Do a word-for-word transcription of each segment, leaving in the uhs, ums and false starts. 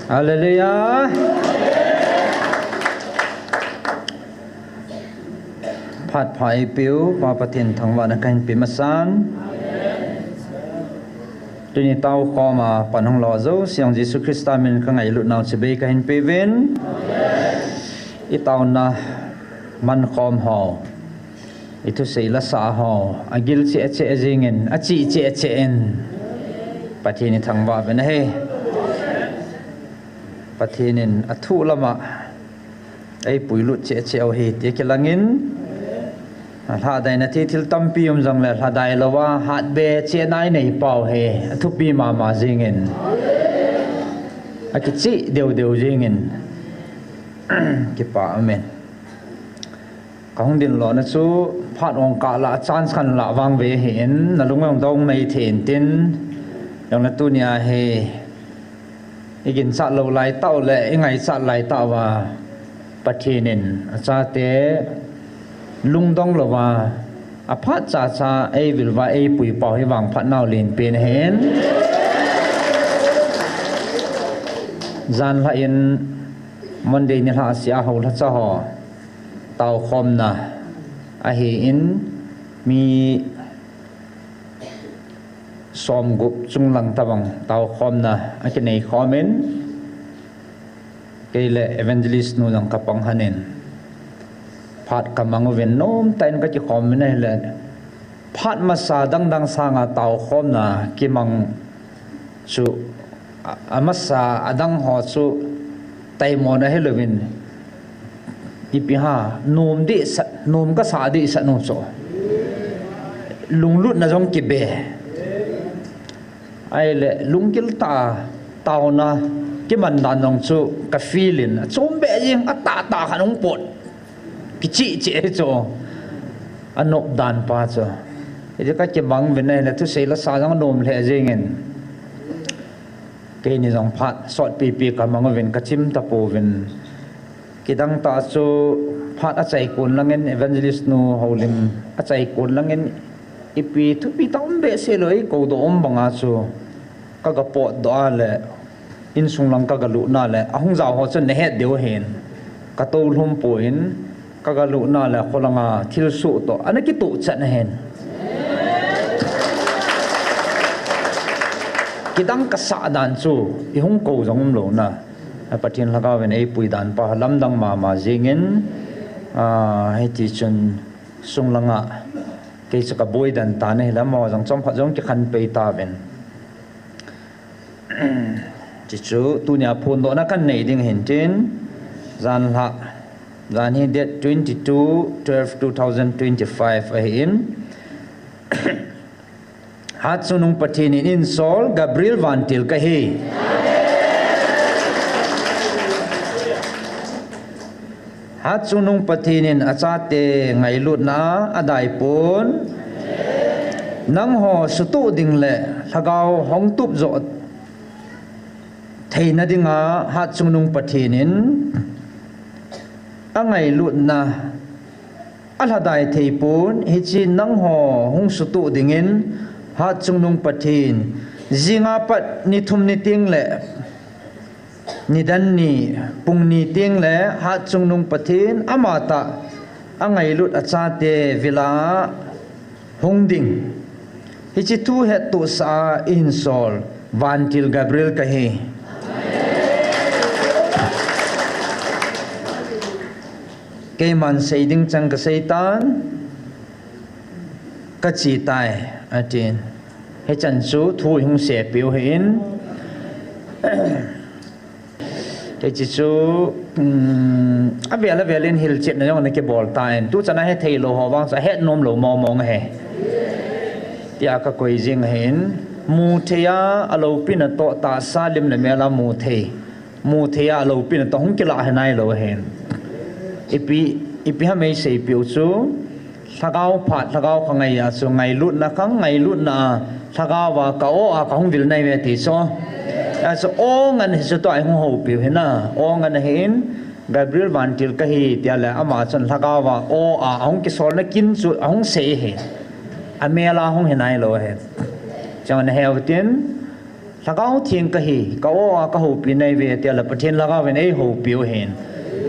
Hallelujah. Phat pha eipeu Pa Pathen thangvahna kahin pe masan. Tuni tao khom a pan hung lo jouse jong Jesu Christa min kangailut nau chibai kahin pe uvin. I taona man khom ho, i thusei lasa ho, agil cheh cheh jingin, achi cheh cheh in, Pathen i thangvah uvin ahi. Pathen in athu lama eipuilut cheh cheh u ahi ti kilangin, alhadaina thei thil tampi um jongle, lhadai louva hatbe cheh nai nei pau hi athupi mama jingin, akicheh deu deu jingin, kipa amen. Kahung dinlona chu phat ong kah la, chance khat la vang ve ahin, nalung ong dong nei thei intin, jongle tunia hi i ginchat lou lai tauva le i ngaichat lai tauva, Pathen in achate lungdong louva, aphat cha cha eivil uva eipui pau hi vangphat nau lenpen ahin. Janhi in Monday nilhah sea ho lhacha ho taokhomna ahin, mi somgup chunglang tabang taokhomna akinei khomin, kei le evangelist nu jong kapang lhonin, phat kamang uvin nomtah in kakikhom uvin ahile, phat masa dang dang sanga taokhomna kimang chu, a, amasa adang ho chu taimona hilouvin, ipi ham, nom dehset, nom kasah dehset nu chu, lunglutna jong kibe. Ahile lunggil tah a taona kiman dan jong chu ka feel in, achom beh jeng, atahtah khat hung pot, kicheh cheh hi chu, anop dan pa chu. Hiti kakimang uvin ahile, thusei lasa jong anom lheh jengin, keini jong phat sotpipi kamang uvin, kachim tapouvin. Kidang tah chu phat achaikon langin, evangelist nu Houlim achaikon langin, ipi thupi tah um behseh lou, eikoudoh um banga chu kaga potdoh a le, insung lang kaga lutna le, ahung jao ho chun nahet diu ahin, katolhum poi, kaga lutna le kholanga thilsoh toh ana kitoh chet ahin. Kidang kasah dan chu, ihung kou jong umlouna, Pathen lhagao in eipui dan pa lamdang mama jengin, ah, hitichun sung langa kei chu kaboi den tan ahile, amaho jong chomkhat jong kikhen pei tauvin. Chuchu tunia phondohna kanei ding ahin tin, janhi, janhi date twenty-two twelve two thousand twenty-five ahin. Hatchungnung Pathen in einsol, Gabriel vantil kahi. Hatchungnung Pathen in achate ngailutna a adaipon, nangho sutoh ding le lhagao hung tup joh theina dinga Hatchungnung Pathen in angailutna alhadai theipon, hiche nangho hung sutoh dingin Hatchungnung Pathen, jinga pat ni thum ni teng le nidan ni, pung ni teng le Hatchungnung Pathen amatah angailut achate vila hung ding. Hiche thu hettohsah a einsol, vantil Gabriel kahi. Keiman sei ding chang kasei tan, kache tai, atin. Hichan chu thu ihung seipeh u ahin. Hiche chu, um, avel avel in hilchetna jong ana kibol tan. Tuchan a hetheilou ho vang chu ahet nomlou mong mong ahi, tia kakoi jing ahin. Muthei a, aloupina toh tahsa lim le mel a muthei. Muthei a, aloupina toh hung kilah hinailou ahin. Ipi, ipi ham eiseipeh u chu, lhagao phat, lhagao kha ngaiya chu ngailutna khang, ngailutna a lhagao a ka-o a kahung vil naiuve ti chu. Achu o ngan hichu tua ihung houpeh u hina. O ngan ahin, Gabriel vantil kahi tia le ama chun lhagao a o a ahung kisolna kin chu ahung sei ahi. Amel a hung hinailou ahi. Chun nahe utin, Lhagao Theng kahi, ka-o a kahoupi nai ve, tia le Pathen Lhagao in eihoupi u ahin.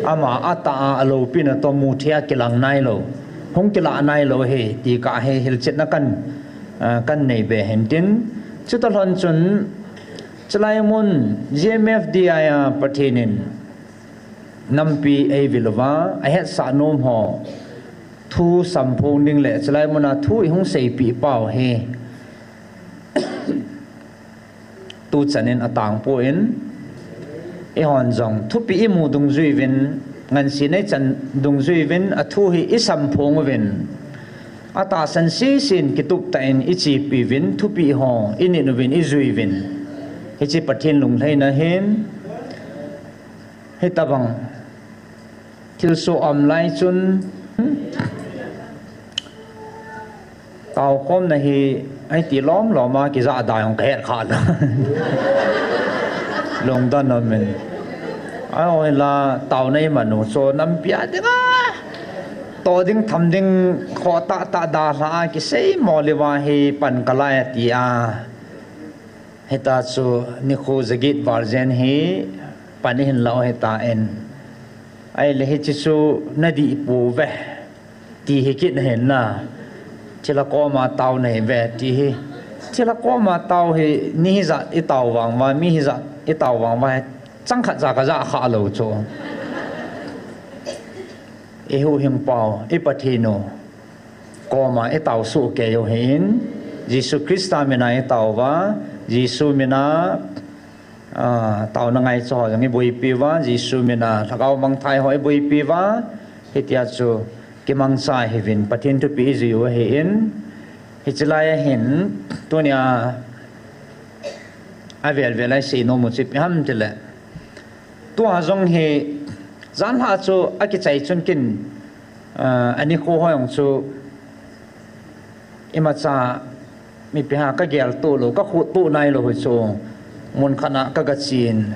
Ama atah a aloupina toh muthei a kilang nailou, hung kilah nailou ahi, ti kahi hilchetna kan, ah, kan nei be hintin. Chuti lhon chun, chulai mun G M F D I a Pathen in nampi eivil uva, ahetsah nom ho thu samphong ding le chulai muna thu ihung seipeh pau hi tuchan in atangpon, eihon jong thupeh imu dungjui uvin, ngansena ichan dungjui uvin, athu hi isamphong uvin, atahsan sesen kitup tah in ichepi uvin, thupeh ho init uvin, ijui uvin, hiche Pathen lunglhaina ahin. Hitobang thilsoh aum lai chun, taokhomna hi, ahi ti lom lom a, kija da jong kahet kha lou. Lungdon aum in. Ahinla, taona iman u chu nampi a dinga toh ding, tham ding, khoh tahtah dalha a, kiseimo lou va hi pan kalai ati a. Hita chu nikho jaget val jen hi pan ihin lau hitan. Ahile hiche chu nadih pouve, ti hi kit nahin na. Thilha koma tao nahiuve, ti hi. Thilha koma tao hi ni hijat itao vang uva, mi hijat itao vang uva, chang khat ja kaja kha lou chu. Ihuhhingpau, i Pathen u koma itao soh kei u ahin, Jesu Christa mina itao uva, Jesu mina, ah, taona ngaicha ho jong iboipi uva, Jesu mina lhagao mangthah ho iboipi uva, hitia chu kimangcha ihiuvin Pathen thupeh ijui u ahin, hiche lai a hin tunia avel vel a isei nom u chu ipi ham tile, tua jong hi janhi chu akichai chun kin, ah, anikho ho jong chu imacha mipi ha kagel toh lou, kakhuh toh nailou hi chu mun khat a kagachen.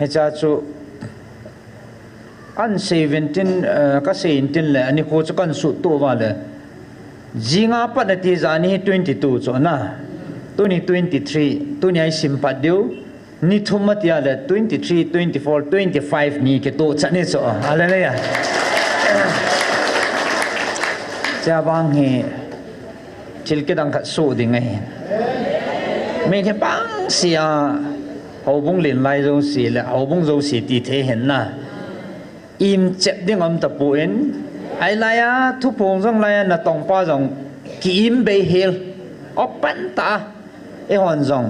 Hichea chu ahin sei uvin tin, eh, kasei in tin le, anikho chu kahin suhtoh uva le, jinga pat nati jani hi twenty two chu na, tuni twenty three, tunia isim pat diu, ni thum atia le twenty three, twenty four, twenty five ni kitoh chan hi chu. Hallelujah. Chea vang hi thil kidang khat soh ding ahi. Mi hi bangse a, houbung len lai jouse le houbung jouse ti thei ahin na, im chep ding aum tapon, ahilai a thuphong jong lai a natongpa jong ki-im bei hel, open tah a, eihon jong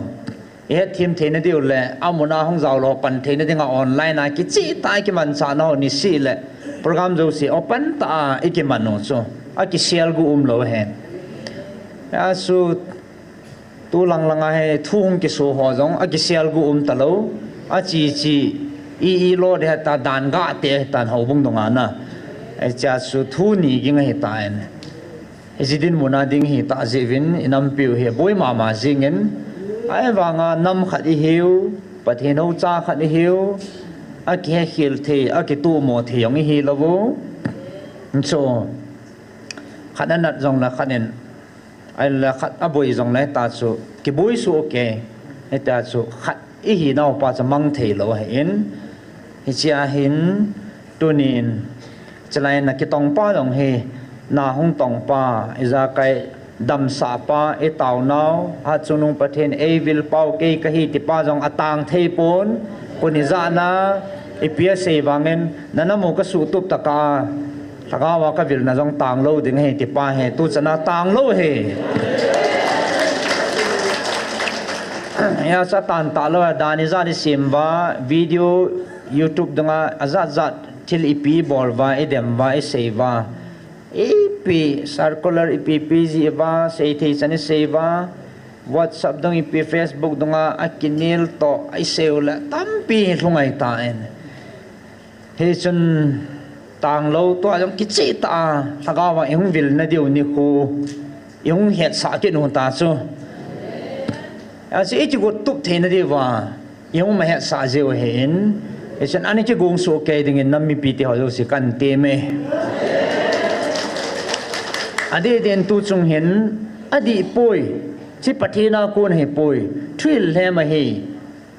ihetthem theina diu le, amun a hung jao lou pan theina dinga online a kicheh tah a ikimanchah nau niseh le, program jouse open tah a ikiman u chu, akisel gu umlou ahi. Achu, tu lang lang a hi thu hung kiso ho jong akisel gu um talou, achi chi, i, i lo de heta dan ga te tan houbung dunga na. Hichea chu thu ni ging ahitan. Hiche dinmun a ding hitah jeh uvin inampiu hi boi mama jingin, ahivanga nam khat ihiu, Pathen houcha khat ihiu, akihekhel thei, akitohmo thei jong ihi lou u. Chu, khat anat jongle khat in, ahile khat aboi jongle hita chu kiboi soh kei, hita chu khat ihinaupa chu mang theilou ahin, hichea hin, tunin, chulai a kitongpa jong hi, na hung tongpa, ijakai damsahpa, itaonau, hatchungnung Pathen eivilpau kei kahi tipa jong atang theipon, koni jana, ipi asei vangin, nanam u kasuhtup tah a, lhagao a kavilna jong tanglou ding ahi tipa hi, tuchana tanglou ahi. Hijeh a chu atan talou a, dan ijat isem uva, video, YouTube dunga ajat jat thil ipi ibol uva, idem uva, isei uva, ipi circular ipi ipi ijih uva, seithei chan isei uva, WhatsApp dung ipi, Facebook dunga akinel toh isei u le tampi lhung ahitan. Hichun tanglou tua jong kicheh tah a lhagao a ihung vilna diu nikho ihung hetsah kit u ta chu, achu ikigot tup theina diuva ihung mahetsah jiu ahin, hichun ana kigong soh kei dingin nam mipite ho jouse kahin temme. Adeh din tuchung hin adihpoi. Chi Pathen a kon ahipoi, thuhil lhem ahi.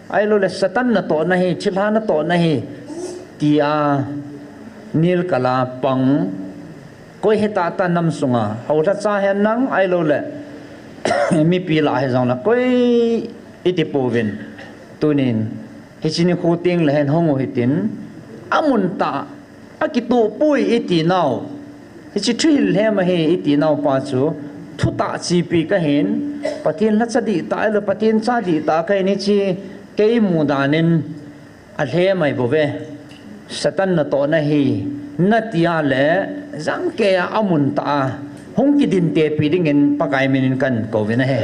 Ahilouleh Satan natohna ahi, thilha natohna ahi, tia nilkal a pang. Koi hita ta nam sunga, houlhacha hen lang, ahilouleh mipi lah hijongle, koi iti pouvin. Tunin, hiche nikho tengle hen hung u hitin, amun tah, akitoh poi iti nau. Hiche thuhil lhem ahi iti nau pa chu, thutah chepi kahin, Pathen lhacha dihtah, ahilouleh Pathen cha dihtah kahin hiche, kei mudan in, alhem ahi bouve. Satan natohna ahi, natia le, jangkeiya amun tah a, hung kidin tepi dingin Pakai minin kahin kouvin ahi.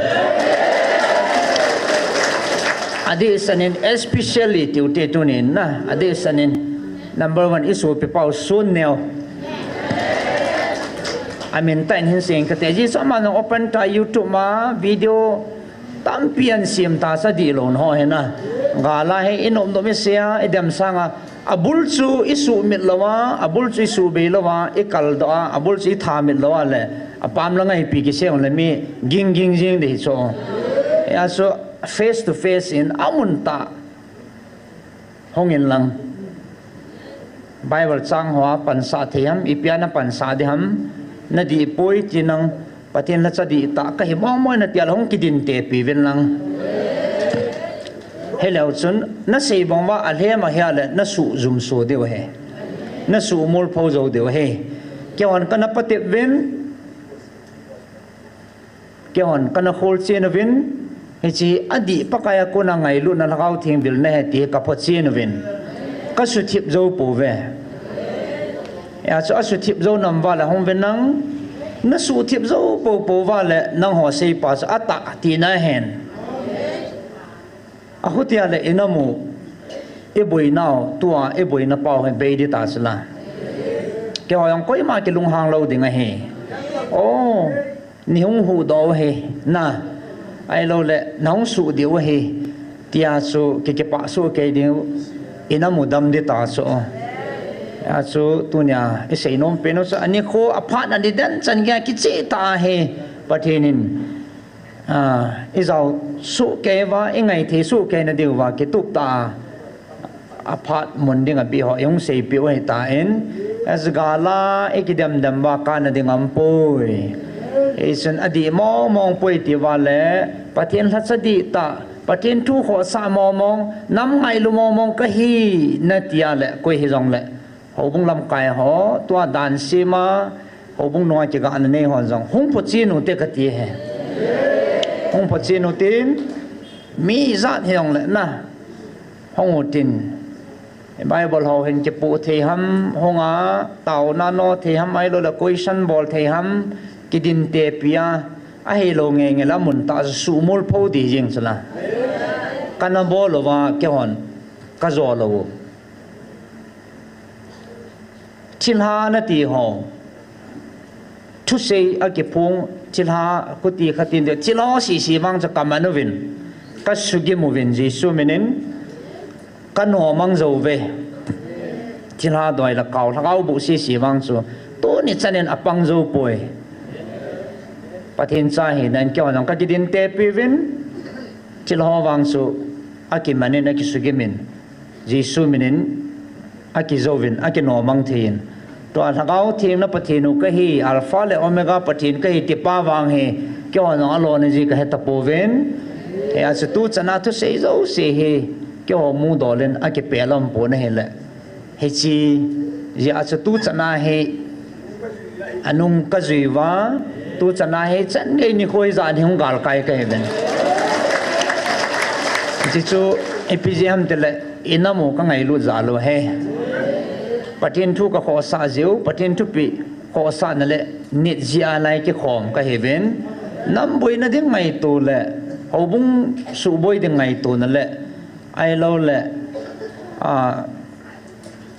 Adehset in especially tiu te tunin na, adehset in number one isopi pau Sunneo. Amin tah in hin seng kate, Jesu ama jong open tah YouTube ma video tampi ahin sem ta sa dihlou ho hina. Gal a hi inop nop isei a, idem sanga, abul chu isuhmit louva, abul chu isuhbei louva, ikaldoh a, abul chu ithamit louva le, apam lang a ipi kisei le mi ging ging jing ding hi chu. Hijeh chun face to face in amun tah hung in lang. Bible chang hoa pansah thei ham, ipia napansah ding ham, nadih poi ti nang, Pathen lhacha dihtah kahi mong mong natia le hung kidin tepi uvin lang. Hileu chun, nasei bang uva alhem ahia le, nasuh jumso diu ahi. Nasuh molpho jou diu ahi. Keihon kana patep uvin, keihon kana kholchen uvin, hiche adih Pakai a kona ngailutna Lhagao Theng vilna ahi ti kaphochen uvin. Kasuthip jou pouve. Hijeh chun asuthip jou nam uva le hung uvin lang, nasuhthip jou poupou uva le nangho seipa chu atah tina ahin. Ahutia le inam u, iboinau, tua iboina pau hi bei ding ta chula. Keiho jong koima kilunghang lou ding ahi. O, neihung huhdoh u ahi, na, ahilouleh nahung suh diu ahi, tia chu ki, kipah soh kei diu, inam u dam ding ta chu. Hijeh chun tunia isei nom pen u chu, anikho aphatna nidan chan geiya kicheh tah ahi, Pathen in ijao soh kei uva, ingaithei soh kei na diuva kitup tah a, aphat mun ding abih ho ihung seipeh u ahitan, gal a ikidem dem uva kana ding aumpoi. Hichun adih mong mong poi tiuva le, Pathen lhacha dihtah, Pathen thu khohsah mong mong, nam ngailu mong mong kahi natia le, koi hijongle, houbung lamkai ho, tua dan sem a, houbung nunga kigahna nei hon jong, hung phochen u te kati ahi. Hung phochen u tin, mi ijat hijongle na, hung u tin, Bible ho hin kipoh thei ham, hunga taona no thei ham, ahiloule question bol thei ham, kidin tepi a, ahilou ngei ngei le amun tah a suhmolpho ding jeng chula. Kana bol uva keihon kajo lou u. Thilha nati ho, thusei akiphong, thilha khuti khatin de, thilha sese vang chu kaman uvin, kasugim uvin, Jesu minin kanomang jouve. Thilha doi le kao, lhagao boh sese vang chu, tuni chanin apang jou poi. Pathen cha hina in keihon jong kakidin tepi uvin, thilha vang chu akimanin, akisugimin, Jesu minin akijouvin, akinomang theiyin. Tua Lhagao Thengna Pathen u kahi, Alpha le Omega Pathen kahi tipa vang hi, keihon jong alona ji kahe tapouvin. Hijeh chun tuchan a thusei jouse hi, keiho mudol in akipel aumpon ahile, hiche jeh a chu tuchan a hi, anung kajui uva, tuchan a hi chan gei nikho ijat hi hung galkai kahiuvin. Hiche chu ipi jeh ham tile, inam u kangailut jal u ahi. Pathen thu kakhohsah jeh u, Pathen thupeh khohsahna le nit jeh a lai kikhom kahiuvin. Nam boina ding ngaito le, houbung suhboi ding ngaitona le, ahiloule, a,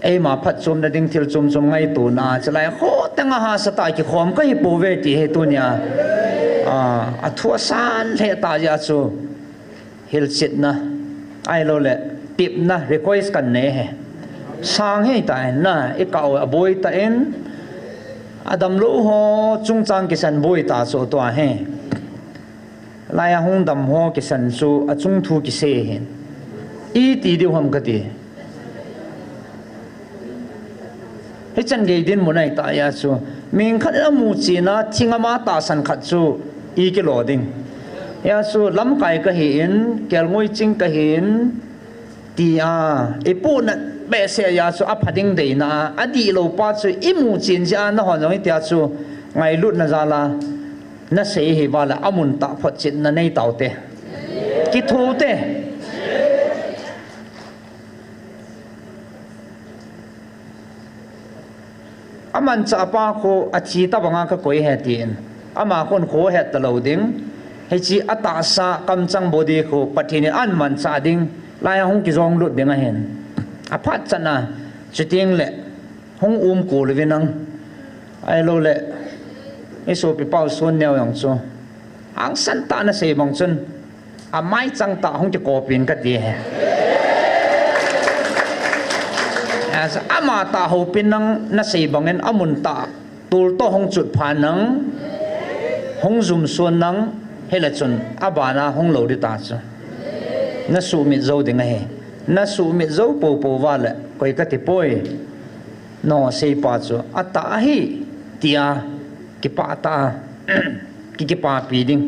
eima phatchomna ding thil chom chom ngaitona, chulai khoteng a hahsatah a kikhom kahipouve ti hi tunia, a, athu asan lheh tah jeh a chu hilchetna, ahiloule, tepna, request kanei ahi. Sang hei tah in na, ikah u aboi tah in, adamlou ho chungchang kisan boi tah chu tua hi. Laiya hung dam ho kisan chu achung thu kisei ahin. Iti diu ham kati. Hichan gei dinmun ahitah a chu, mi khat in amu chenna thing ama tahsan khat chu i kilo ding. Hia chu lamkai kahin, kelngoi ching kahin, tia i puhnat behseh a chu apha ding deina a, adihlou pa chu i mu chen jeh a nahon jong hitia chu ngailutna jal a nasei hi val a, amun tah photchetna nei taute. Kitho te. Amanchah pa khu athi tabanga kakoi ahi tin, ama khun kho het talou ding. Hiche atahsa kamchang body khu Pathen in ahin manchah ding, laiya hung kijong lut ding ahin. Aphat chan a, chuting le hung um kol uvin lang, ahilou le i sopi pau Sunneo jong chu hangsan tah nasei bang chun amai chang tah hung kikopin kati ahi. Ama tah houpin lang nasei bangin amun tah tol toh hung chut phat lang, hung jumson lang, hile chun abana hung lou ding ta chu. Nasuhmit jou ding ahi. Nasuhmit jou poupou val le koi kati poi. Nasei pa chu atah ahi, tia kipah tah a ki, kipapi ding,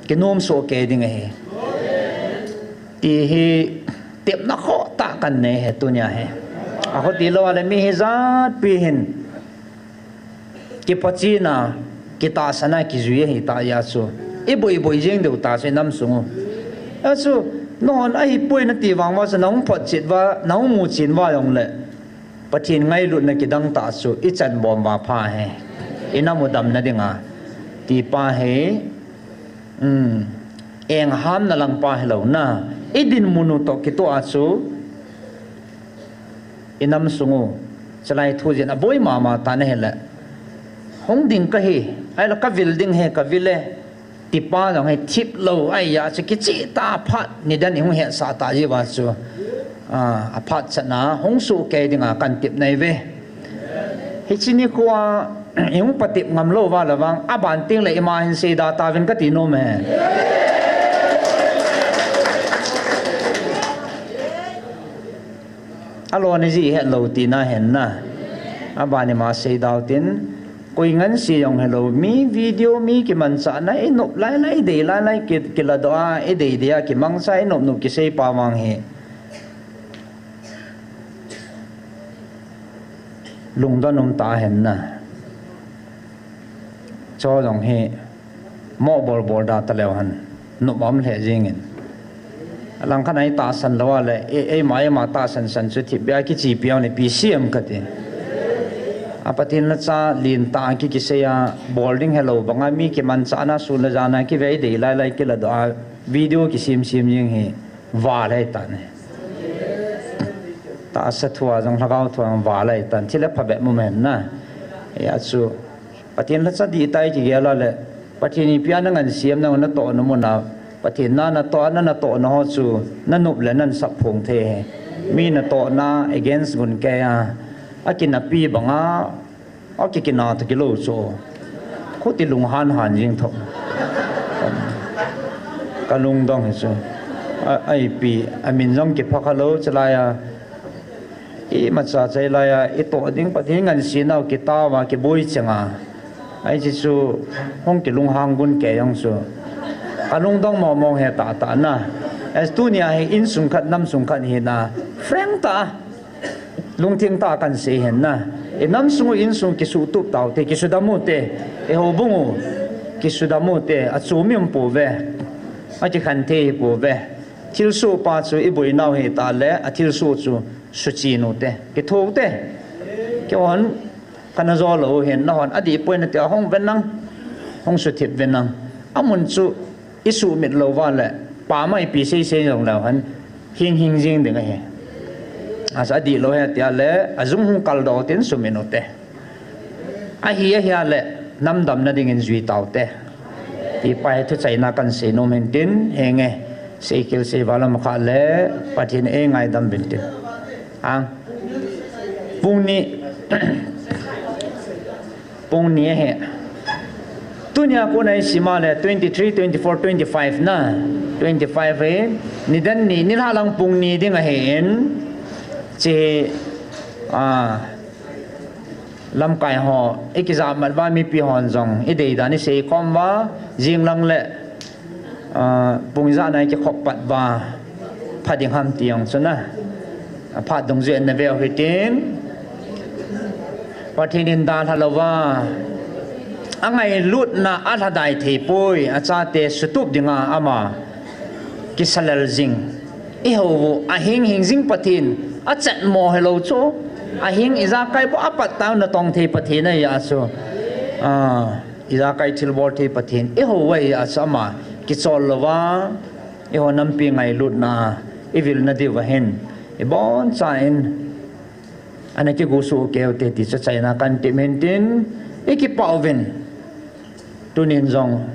kinomsoh kei ding ahi. Ti hi tepna khoh tah kanei ahi tunia hi. Aho tilou le mi hijat pi hin kipachatna, kitahsanna kijui ahitah a chu i boiboi jing diu ta chu i nam sung u. Achu, nahon ahipoi nati vang uva chu nahung photchet uva, nahung muchen uva jong le Pathen ngailutna kidang tah chu i chanbom uva pha ahi. I nam u damna dinga. Ti pa hi, um, enghamna lang pa hilou na. I dinmun u toh kitoh a chu i nam sung u, chulai thu jin aboi mama tan ahile, hung ding kahi, ahile kavil ding ahi, kavil e, ti pa jong hi thip lou ahi a chu kicheh tah a phat nidan i hung hetsah tah jeh uva chu, a, aphat chan a hung soh kei dinga kan tep nai uve. Hiche nikho a i hung patep ngam lou uva le vang, aban teng le ima hin seida tauvin kati nom e. Alona jeh hetlou tina ahin na. Aban ima seida utin, koi ngansi jong hilou, mi video, mi kimanchahna i nop lailai, i dei lailai, ki, kiladoh a, i dei dei a kimangcha, i nop nop kisei pa vang hi lungdon um tah ahin na. Chu jong hi mo bol bol da taleu hen, nop um lheh jengin. Alangkhat a i tahsan lou a le, e, eima, eima tahsan san chu thipbeh a kichepi a le ipi seiyem kati. A Pathen lhacha lentah a ki, kisei a, bol ding helou banga mi kimanchahna sun le jan a kive, i dei lailai kiladoh a, video kisem sem jeng hi val ahi tan ahi. Tahsa thu a jong, lhagao thu a jong val ahi tan, thil aphabep um ahin na. Hia chu Pathen lhacha dihtah a i kigel a le, Pathen ipi a na ngansem nau, na tohna mun a, Pathen na, na toh a, na, na tohna ho chu na nop le nan sap phong thei ahi. Mi natohna against gun kei a, akinapi banga akikina toh kilou chu, khuti lunghan han jeng thou. Ka lungdong hi chu. A, a ipi, amin jong kipha khalou, chulai a imacha chai lai a, i toh ding Pathen ngansena u kitao a, kiboi cheng a, ahi chu hung kilunghang gun kei jong chu, ka lungdong mong mong e tahtah na. As tunia hi insung khat, namsung khat hina, frank tah a, lungthim tah a kan sei ahin na. I namsung u insung kisuhtup tau te, kisudam u te, i houbung u kisudam u te, achom i um pouve, akikhen thei hi pouve. Thilsoh pa chu i boinau hi tah le, athilsoh chu suchen u te, kitho u te. Keihon kana jo lou u hin, nahon adih poi nati a hung ven lang, hung suthip ven lang. Amun chu i suhmit lou va le, pamai pi sei sei jong leu hen, hing hing jing ding ahi. Asa adih lou ahi tia le, ajung hung kaldoh tin sumin u te. Ahi, ahi a le, nam damna dingin jui tau te. Ti pa hi thuchaina kan sei nom hin tin, henge, sei kil sei val a makha le, Pathen ei ngaidam uvin tin. Ang, pung ni, pung ni ahi. Tunia kona isima le twenty three, twenty four, twenty five na. Twenty five hi nidan ni, nilhah lang pung ni ding ahin. Hiche, ah, lamkai ho ikijah mat uva mipi hon jong idei dan isei khom uva, jing lang le, ah, pung ijat na ikikhop pat uva pha ding ham ti jong chu na. Aphat dungjuiyin naveu hitin. Pathen in dalha louva, angailutna alhadai thei poi, achate sutup dinga ama kisalel jing. Ihou u ahing hing jing Pathen, achetmo hilou chu. Ahing ijakai bou apat tah natong thei Pathen ahi a chu. Ah, ijakai thilbol thei Pathen ihou u ahi a chu, ama kichol louva, eiho nampi ngailutna ivilna diuva hin ibonchauvin ana kigosuh keiute ti chu achaina kahin tep in tin, ikipah uvin. Tunin jong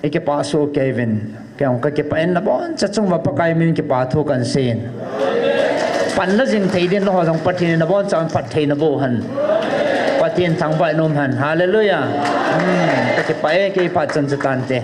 ikipah soh kei uvin. Kei jong kakipah in, naboncha chunguva Pakai min kipa thu kahin seiyin. Panla jing thei ding naho jong Pathen in nabonchauvin phatthei naboh hen. Pathen thangvah in um hen. Hallelujah. Hmm, kakipah e, kei phat chan chu tante.